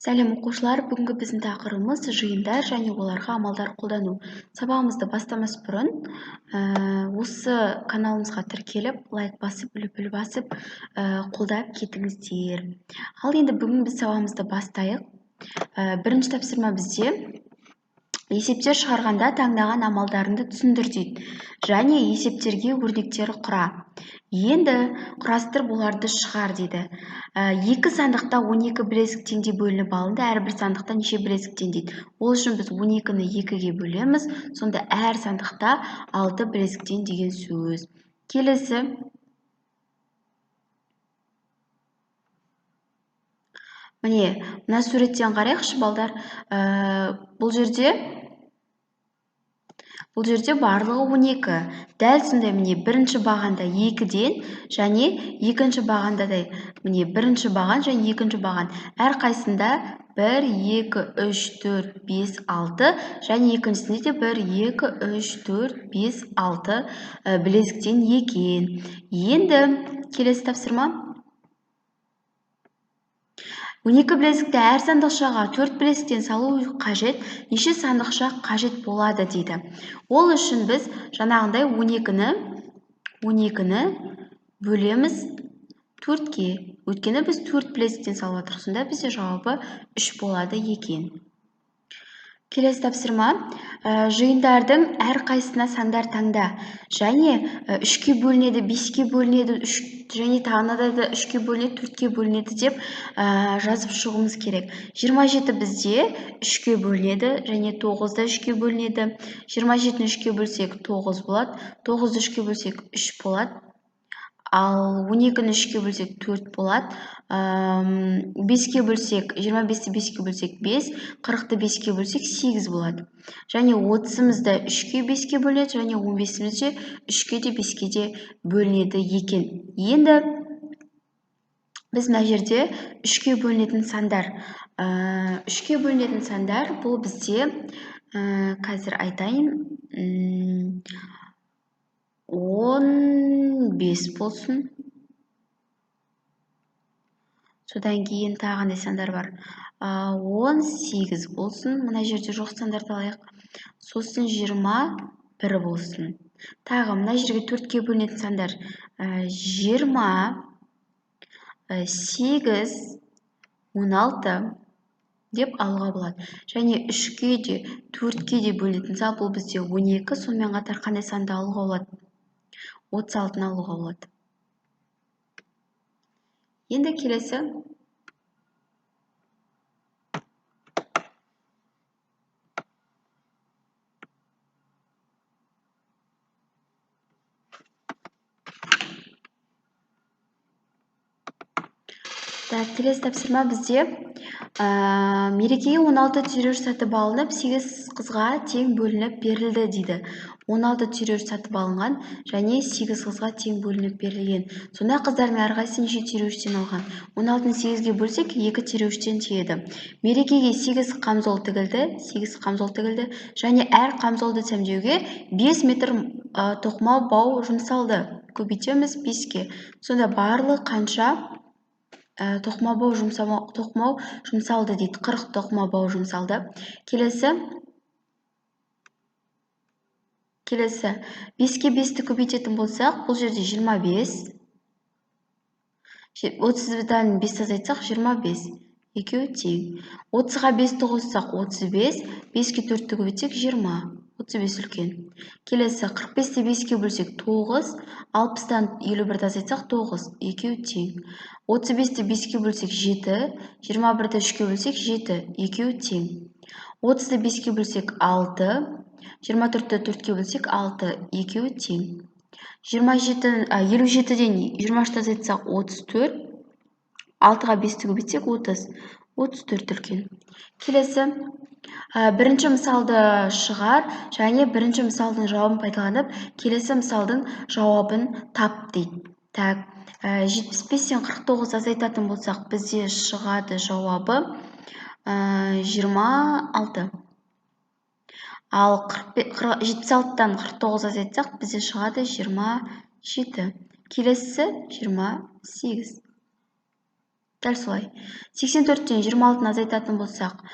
Сәлем, оқушылар! Бүгінгі біздің тақырыбымыз жиындар және оларға амалдар қолдану. Сабағымызды бастамас бұрын осы каналымызға тіркеліп, лайк басып, лүпіл басып, қолдап кетіңіздер. Ал енді бүгін біз сабағымызды бастайық. Бірінші тапсырма бізде есептер шығарғанда таңдаған амалдарыңды түсіндір дейді. Және есептерге өрнектер құра. Енді құрастырып оларды шығар дейді. Екі сандықта 12 білезік теңдей бөлініп алынды, әрбір сандықта неше білезіктен дейді. Ол үшін біз 12-ні 2-ге бөлеміз, сонда әр сандықта 6 білезіктен деген сөз. Келесі. Міне, мына суреттен қарайықшы, балдар. Бұл жерде барлығы 12. Дәл сондай міне бірінші бағанда 2-ден және екінші бағанда да міне бірінші баған және екінші баған. Әрқайсысында 1, 2, 3, 4, 5, 6 және екіншісінде де 1, 2, 3, 4, 5, 6 білезіктен екен. Енді келесі тапсырма. 12 білезікті әр сандықшаға 4 білезіктен салу қажет, неше сандықша қажет болады дейді. Ол үшін біз жаңағындай 12-ні бөлеміз 4-ке. Өйткені біз 4 білезіктен салып жатырмыз, сонда бізде жауабы 3 болады екен. Келесі тапсырма. Жиындардың әрқайсысына сандар таңда. Және 3-ке бөлінеді, 5-ке бөлінеді, 3 және тағы да 3-ке бөлінеді, 4-ке бөлінеді деп жазып шығуымыз керек. 27 бізде 3-ке бөлінеді және 9 да 3-ке бөлінеді. 27-ні 3-ке бөлсек 9 болады, 9-ды 3-ке бөлсек 3 болады. Ал 12-ні 3-ке бөлсек 4 болады. 5-ке бөлсек, 25-ті 5-ке бөлсек 5, 40-ты 5-ке бөлсек 8 болады. Және 30-ымыз да 3-ке 5-ке бөлінеді, және 15-іміз де 3-ке де 5-ке де бөлінеді екен. Енді біз мына жерде 3-ке бөлінетін сандар. 3-ке бөлінетін сандар бұл бізде, қазір айтайын, 15 болсын. Содан кейін тағы қандай сандар бар? 18 болсын. Мына жерде жоқ сандарды алайық. Сосын 21 болсын. Тағы мына жерге 4-ке бөлінетін сандар, 20, 8, 16 деп алуға болады. Және 3-ке де, 4-ке де бөлінетін сан бұл бізде 12. Сонымен қатар қандай санды алуға болады? 36-ны алуға болады. Енді келесі. Так, келесі тапсырма бізде, мерекеге 16 түйреуіш сатып алынып, 8 қызға тең бөлініп берілді дейді. 16 түйреуіш сатып алынған және 8 қызға тең бөлініп берілген. Сонда қыздардың әрқайсысы неше түйреуіштен алған? 16-ны 8-ге бөлсек, 2 түйреуіштен тиеді. Мерекеге 8 қамзол тігілді, 8 қамзол тігілді және әр қамзолды сәмдеуге 5 метр тоқыма бау жұмсалды. Көбейтеміз 5-ке. Сонда барлығы қанша тоқыма бау тоқымау жұмсалды дейді. 40 тоқыма бау жұмсалды. Келесі 5-ке 5-ті көбейтетін болсақ, бұл жерде 25. 30-дан 5 азайтсақ, 25. Екеуі тең. 30-ға 5-ті қоссақ, 35. 5-ке 4-ті көбейтсек, 20. 35 үлкен. Келесі 45-ті 5-ке бөлсек, 9. 60-тан 51-ді азайтсақ, 9. Екеуі тең. 35-ті 5-ке бөлсек, 7. 21-ді 3-ке бөлсек, 7. Екеуі тең. 30-ды 5-ке бөлсек, 6. 24-ті 4-ке бөлсек, 6. Екеуі тең. 57-ден 23-ті азайтсақ, 34. 6-ға 5-ті көбейтсек, 30. 34 үлкен. Келесі. Бірінші мысалды шығар және бірінші мысалдың жауабын пайдаланып, келесі мысалдың жауабын тап дейді. Так, 75-тен 49 азайтатын болсақ, бізде шығады жауабы, 26. Ал 76-тан 49 азайтсақ, бізде шығады 27. Келесісі 28. Дәл солай. 84-тен 26-ны азайтатын болсақ,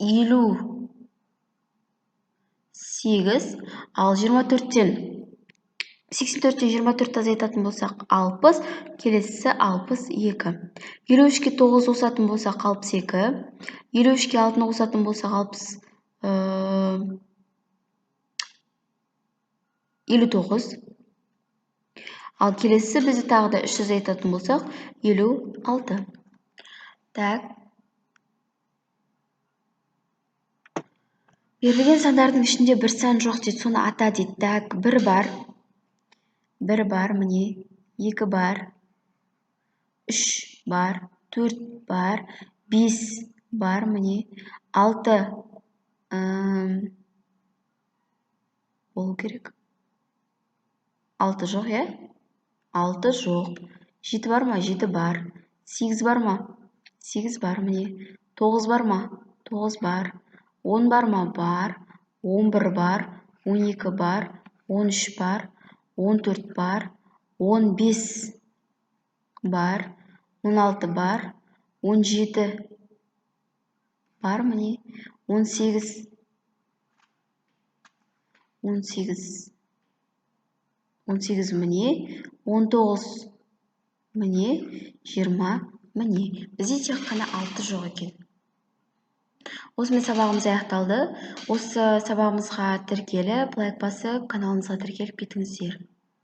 58, ал 84-тен 24-ті азайтатын болсақ, 60, келесісі 62. 53-ке 9 қосатын болсақ, 62, 53-ке 6-ны қосатын болсақ, 59. Ал келесісі бізде тағы да 3 азайтатын болсақ, 56. Так. Берілген сандардың ішінде бір сан жоқ дейді, соны ата дейді. Так, 1 бар. 1 бар, міне, 2 бар, 3 бар, 4 бар, 5 бар, міне, 6 болу керек. 6 жоқ, иә? 6 жоқ. 7 бар ма? 7 бар. 8 бар ма? 8 бар, міне. 9 бар ма? 9 бар. 10 бар ма? Бар. 11 бар, 12 бар, 13 бар, 14 бар, 15 бар, 16 бар, 17 бар, міне, 18, 18, 18 міне, 19 міне, 20 міне. Бізде тек қана 6 жоқ екен. Осымен сабағымыз аяқталды. Осы сабағымызға тіркеліп, лайк басып, каналымызға тіркеліп кетіңіздер.